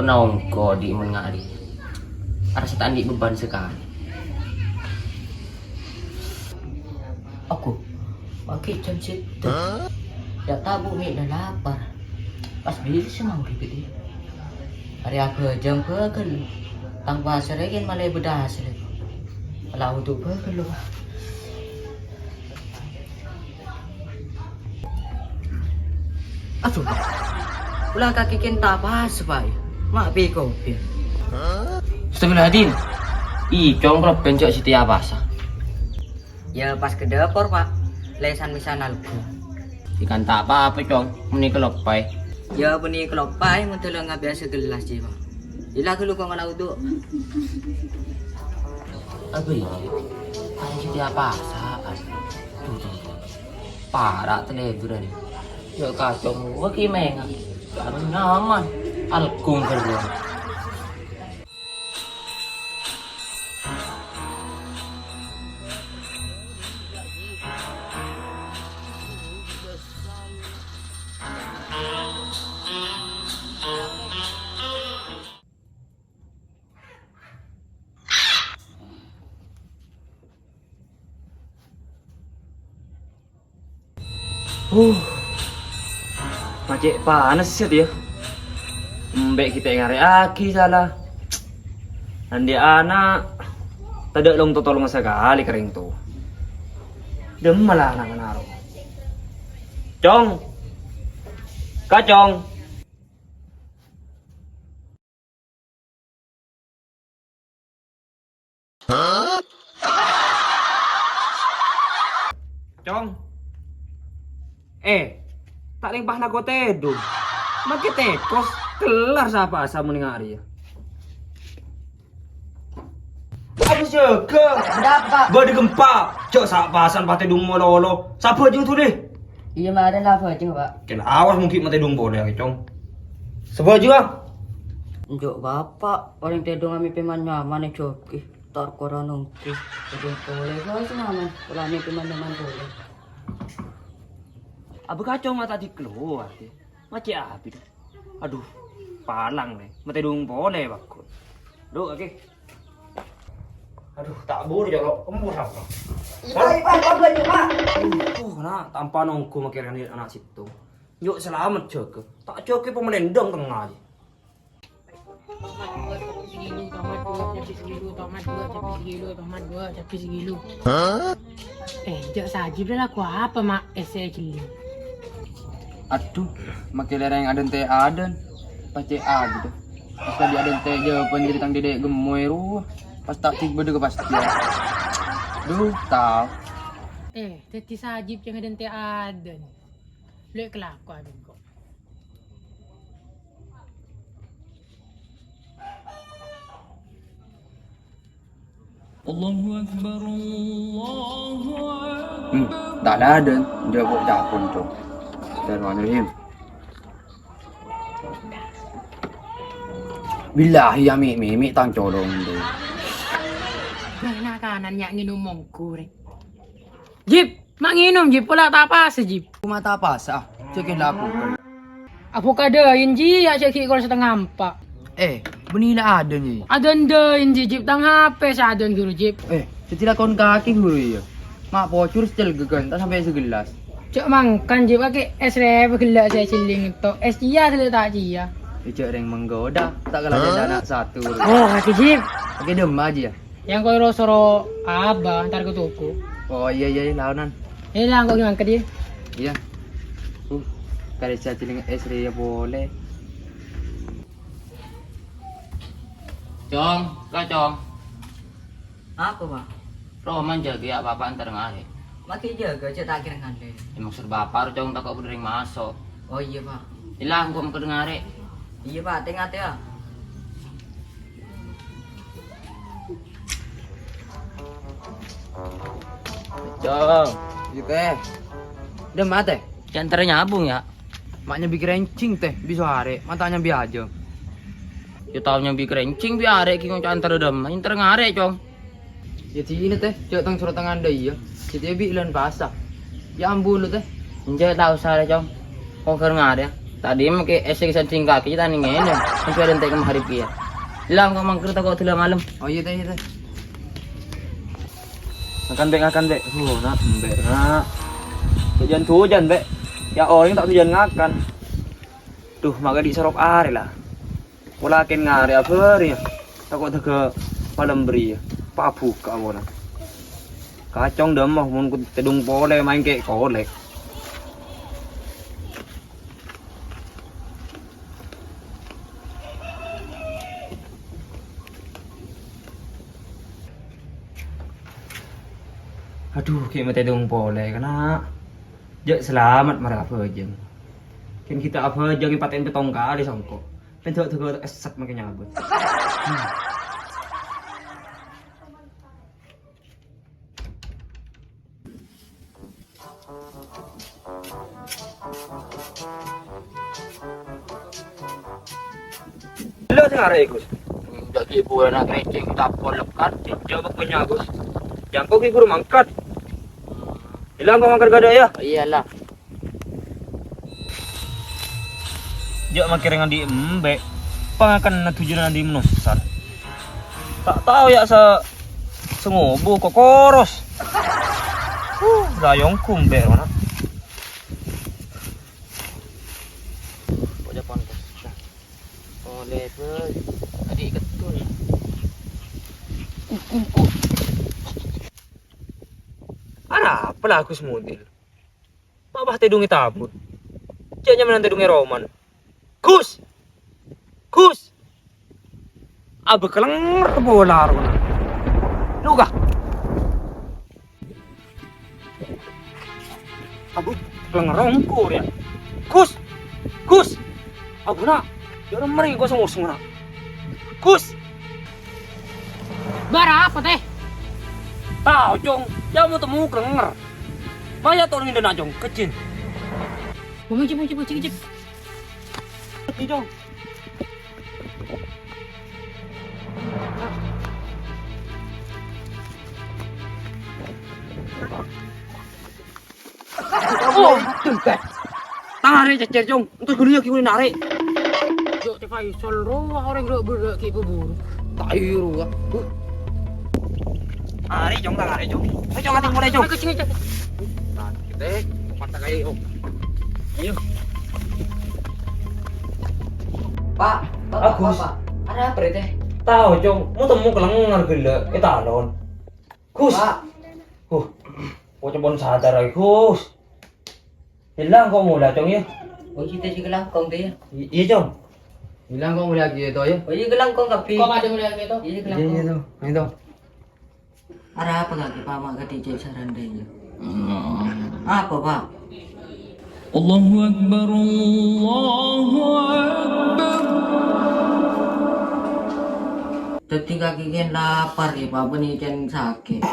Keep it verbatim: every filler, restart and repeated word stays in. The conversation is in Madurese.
Nongko dhi' mon ngari. Arassa ta' andi' beban sakalè. Aku, mangkè jam sèttong. Yâ ta' bu mè' la lapar. Pas bisa mangkè ghi'. Arè abhâjâng bhâghâl. Tang pasarra kèng malè bâdâ hasèl. La wudu bhâghâl, lho. Adhu, kaulâ kakè kèng ta' pas, Pak. Ma' pè-kopi. Astagfirullahaladzim. Ih, cong, robbhân cok siti apasa. Yâ, pas ka dâpor, Pak. Lèsan misan alga. Ikan ta' apa-apa, cong. Meni keloppai. Yâ, meni keloppai, mon dâlem ngabiyasa gellas, jiyâ, Pak. Ila ghâllu kok ngala wudu. Apa ini? Kan siti apasa. Tuh, tuh, tuh. Para' teleburan. Ya kacau, wah, ki menga. Anu nyaman. Algung kedua. Huh. Macè' panes yâ, yâ. Embi' kita ngarè'aghi sala. Andi' ana' tadâ' long-totolong sakalè ka rèng towa. Dâmma la ana' naro. Cong. Kacong. Cong. Eh, ta' lèng pas nako tèdung. Makè tèkos, kellar sapa asa muni ngari ya. Aduh, jaga. Ada apa, Pak? Bâdâ gempa. Cok, sapa asan patè dung molo-olo. Sapa jung tu deh? Iyâ, marèn la bâjeng, Pak. Kèng awas mungkin matè dung polè, Cong. Sabâjeng, ah. Enjâ', Bapak, orèng tèdung amè pèman nyaman, è, Joki. Tor korang nongki. Tèdung polè, bâjeng nyaman. Polana pèman nyaman polè. Abâ kacong mata di keluar, deh. Macè' abit. Aduh, palang, nè. Matè dung polè, Pak. Duh, oke. Aduh, ta' buru, Colo'. Embu sapa? Ipa, Ipa, Ipa, baju, Pak. Aduh, na', tanpa nonggu makèrè ana' sèttong. Nyok salamet jâgâ. Ta' jâgâ pamalèndâng tengnga, jiyâ. Tomat dua, cabbhi segilu, tomat dua, cabbhi segilu, tomat dua, cabbhi segilu, tomat dua, cabbhi segilu. Eh, jâ' Sajib la lako apa, Mak? Esse jelli. Adhu, makè lèrèng adân tè adân. Pacè' adhu. Pas tadi adân tè jâwâbhân dâri tang dèdè' gemmoy rowa. Pas ta' bâdâ kapastèyan. Duh, tao. Eh, dhâddhi Sajib jâ' adân tè adân. Lè' kalako abin kok. Allahu Akbar, Allahu Akbar. Hmm, ta' adân, jâwâb capon, Cong. Bismillahirrahmanirrahim. Billahi ya, Mi', Mi', Mi' tang colong, deh. Nah, nah, kanan, ya, nginum monggo, rè. Jib, ma' nginum, Jib, pola ta' pas, Jib. Coma ta' pas, ah. Cèk la buka. Abuka dâin, Ji, ya, cèk ghi' kol satengnga empa'. Eh, bânnè la adân, Ji. Adân dâin, Ji, Jib, tang H P sè adân ghuru, Jib. Eh, dhâddhi lakon kakè ghuru, iyâ. Ma' pojhur sècèl ghâghân, ta' sampè' sagellas. Cè' mangkana, Jib, akè es rèbâ ghellâ' sè cellèng to. Es cèya sè ta' cèya. Iyâ, cè' rèng manggoda, ta' kala dâ' ana' satu. Oh, kakè, Jib. Oke, dâmma, Ji, ya. Yang koy ro soro Abah, entar ke toko. Oh, iya, iya, iya, laonan. Eh, lah, kok ngangkat, ya? Iya. Uh, kare cacing es rèya polè. Cong, ka, Cong. Apa, Pak? Roman jâgâ ya, Bapak entar ngarè. Makè jâgâ, cè' ta' kèra ngalè. Ya, maksud Bapak, Cong, tako' bâdâ rèng maso'. Oh, iya, Pak. Ilang, kok mengko ngarè. Iya, Pak, tè-ngatè, ya. Cong. Iya, Teh. Dâ' emma, Teh? Cè' entar nyabung, ya. Ma' nyambi kèrèncèng, Teh, bisa arè'. Ma' ta' nyambi ajâ. Ya tao nyambi kèrèncèng, bi' arè' kèng cè' entar dâ' emma, entar ngarè', Cong. Ya dinah, Teh, cè' tang soro tangan dâ' iyâ. Cè' tè bi' lân pasa. Ya ampon lu, Teh. Enjâ' ta' osa, Cong. Kongkèr ngarè'. Tadâ' maskè èssèng sandhing kakè, tadâ' ngènè. Sampè' adântè' ka maghrib kèya. Lang, kok mangkèr tako' dâlâ malem. Oh, iyâ, Tè, iyâ, Tè. Ngakan, Bek, ngakan, Bek. Huh, na', Bek, na'. Jhân-jhân, Bek. Yâ, orèng ta' jhân ngakan. Dhu, maka dhi' sarop arè, la. Pola kèng ngarè' abâri, yâ. Tako' dâgghâ' malem bâriyâ. Pabhuka' pola. Kacong dâmma, mon tèdung polè maèngkè' kolè. Adhu, ghi' matèdung polè, kana'. Jhâ' salamet mara abhâjâng. Kèng ghi' ta' abhâjâng èpatè'è pèttong kalè songko'. Pènta' dâgghâ' èssèt maskè nyabâ. Lo sing arè, Gus. Enggak, Ki, buana keriting, tapol lekat. Jawab punya, Gus. Jangko ki buru mangkat. Bilang kok mangkat gada ya? Iyalah. Jhâ' makkèra andi' embè', pangakan na tujuna andi' manossa. Ta' tao ya sa-, sangobu kokoros. Huh, rayong kumbè' rona. Kok dia pantes. Oleh, boy. Tadi ketul. Arapa la Gus Mudil? Ma' bâ' tèdungè tabur. Jhâ' nyamana tèdungè roman. Gus! Gus! Abâ kalènger pola rona. Nuga. Abâ kalènger ongko' rèya. Gus! Gus! Abuna, jhâ' remma rèng kosong-kosong na. Gus! Bârâmma, Tè? Tao, Cong. Jhâ' mo temmo kalènger. Maya' tolong indana, Cong. Kejin. Mau ngejep, ngejep, ngejep, ngejep. Kejin, Cong. Oh, tembak. Tarè' cècèr, Cong. Entos ghuliyâ ghi' narè'. Jhâ' cè' Faisal rowa orèng ghellu' buru. Tarè' rowa. Huh. Tarè', Cong, tarè', Cong. Ayo, Cong, nganti mulai, Cong. Ayo, kejing, kejing. Nah, kita mata kayak, Om. Ayo. Pak, Pak, Agus. Pak, Pak. Ada apa, Tè? Tao, Cong. Mo temmo kalènger ghellâ'. Eh, talon. Gus. Pak. Huh. Kok cempon sadar aja, Gus. Bilang kok mulai, Cong, ya? Oh, kita sih kelangkong, Tè, ya? I-, iya, Cong. Bilang kok mulai lagi itu, ya? Oh, iya, kelangkong, Kak, Bi. Kok ada mulai lagi itu? Iya, kelangkong. Iya, iya, Cong. Ayo, Cong. Arapa kakè, Pak, ma' kadhi' cè' sarana rèya? Apa, Pak? Allahu Akbar, Allahu Akbar. Dhâddhi kakè kèng lapar, ya, Pak, bânnè kèng sakè'.